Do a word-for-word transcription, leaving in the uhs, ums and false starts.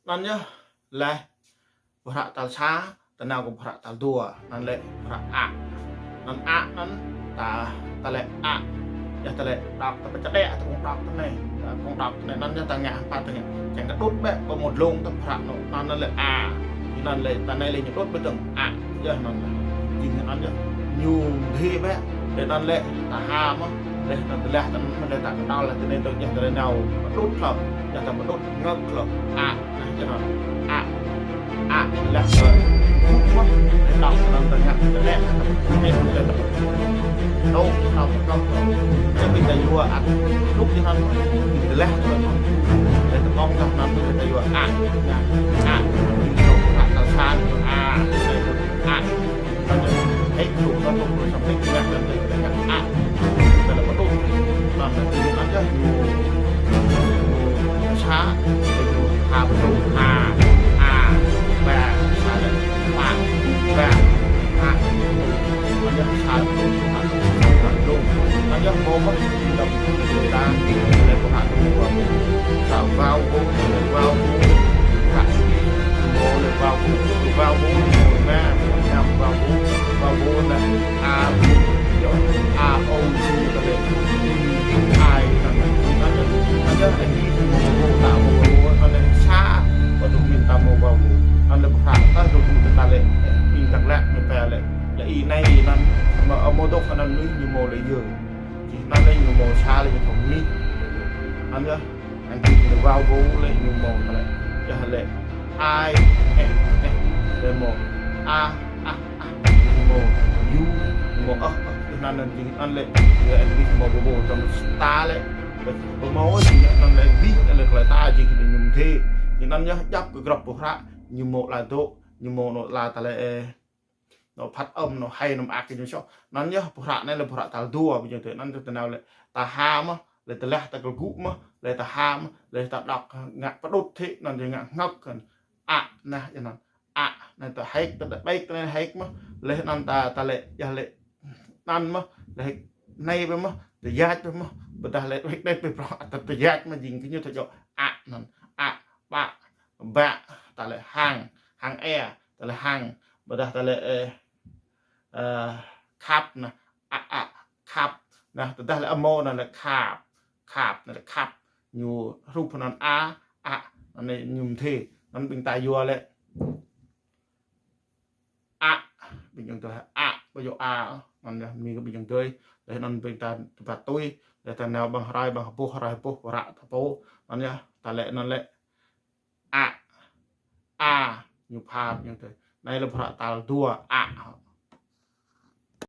Anăn yơh, leh, boh hră tal sa, ta nao kơ boh hră tal dua, anăn lĕ boh hră a. Anăn a, anăn ta, ta lĕ a. Yơh ta lĕ đọc, ta pơčăt đĕ, ta kông đọc ta anei. Ta kông đọc ta anei, anăn yơh ta ngă, pă ta ngă. Čiăng kơ đŭt bĕ, pơ mâo dlông ta boh hră anăn, anăn lĕ a. Anăn lĕ, ta anei lĕ ñu đŭt bĕ dơ̆ng a. Yơh anăn lĕ. Jing anăn yơh, ñu mdê bĕ. Leh anăn lĕ, ta ha mơh. Leh anăn ta leh, ta anăn lĕ, ta kdăl leh, ta anei dơ̆ng yơh, ta lĕ nao. Pơđŭt hlăm, yơh ta pơđŭt ngă hlăm. A, anăn yơh anăn. A. A, leh, ta, mơh, leh đọc, anăn ta ngă, ta lĕ, ta pơđŭt, ta lĕ, ta pơđŭt. Đŭt, ta pơđŭt. Yơh ƀing ta yua, a, đŭt yơh anăn. Leh, ta, leh ta kông ta anăn, leh ta yua, a, ngă, a. Ƀing ta, a, ta sa, a, a. Hĕ, tŭ, tŭ, tŭ, sampai ngă, ngă, ngă, a. Anăn lĕ pơđŭt. Anăn lĕ, anăn yơh, ñu, ñu, sa, ñu, ha, pơđŭt, a, a, ba, sa, lĕ, ba, ba, a. Anăn yơh, sa, pơđŭt, a, pơđŭt. Anăn yơh, mâo mơh, dăm, dăm, lĕ, pơhă, dua, ta, vau, gô, lĕ, vau, gô, ta, mâo, lĕ, vau, gô, vau, gô, mâo, mâo, mâo, vau, gô, vau, gô, lĕ, a, yơh, a, ô, u, ta, lĕ, i, ai, ta, lĕ, anăn, anăn, anăn, anăn, anăn, anăn, sa, pơđŭt mĭn ta mâo vau, gô. Anăn lĕ, pơhră, ta, dôk, ta, lĕ, ƀing ta lĕ, mĭn ta lĕ, lĕ, i, anei, anăn, mâo, mâo dôk, anăn, anei, ñu mâo lĕ yơh. Jing anăn lĕ ñu mâo sa lĕ ñu thâo mlih. Anăn yơh, anăn jing lĕ vau, gô lĕ ñu mâo ta lĕ. Yơh lĕ. Ai, eh, eh, lĕ mâo. A, a, a, ñu mâo. Yu, ñu mâo, ơh, ơh, anăn, anăn jing anăn lĕ. Yơh anăn jing mâo vau, gô, tăm ta lĕ. Lĕ, mâo jing anăn lĕ, bi, lĕ klei ta jing lĕ ñu mdê. Jing anăn yơh, djăp kơ grăp boh hră, ñu mâo lă dôk, ñu mâo nô lă ta lĕ, ê, nô phát âm, nô hay, nô mơak ñu soh. Anăn yơh, boh hră anei lĕ boh hră tal dua, ƀing ta, anăn ta nao lĕ, ta ha mơh, lĕ ta leh, ta kgŭ mơh, lĕ ta ha mơh, lĕ ta đŏk, ngă pơđŭt thĭ, anăn yơh ngă ngă kăn. A, anăn, yơh anăn. A, anăn ta hĕk, ta đa ƀĕk, ta anăn hĕk mơh, lĕ anăn ta, ta lĕ, yơh lĕ, anăn mơh, lĕ hĕk, anei ƀĕ mơh, ta yač ƀĕ mơh, ƀiădah lĕ, ƀĕk, ƀĕk, ƀĕk, prŏng, ta, ta yač mơh, jing kơ ñu ta djŏ. A, anăn, a, ba, ba, ta lĕ hang, hang e, ta lĕ hang, ƀiădah ta lĕ, ê, ơ, khăp anăn, a, a, khăp. Anăn, tơdah lĕ amâo anăn lĕ khăp, khăp, anăn lĕ khăp. Ñu rup anăn a, a, anăn ñu mdê. Anăn ƀing ta yua lĕ a, ƀing ta yua a, ƀu yua a, anăn yơh, mĭn kơ ƀing ta yua. Leh anăn ƀing ta tơpă tui, leh ta nao ƀăng hruê, ƀăng hbuh, hruê hbuh, hră ta pô. Anăn yơh, ta lĕ anăn lĕ a, a, ñu phat, ñu tui. Anei lĕ boh hră tal dua, a,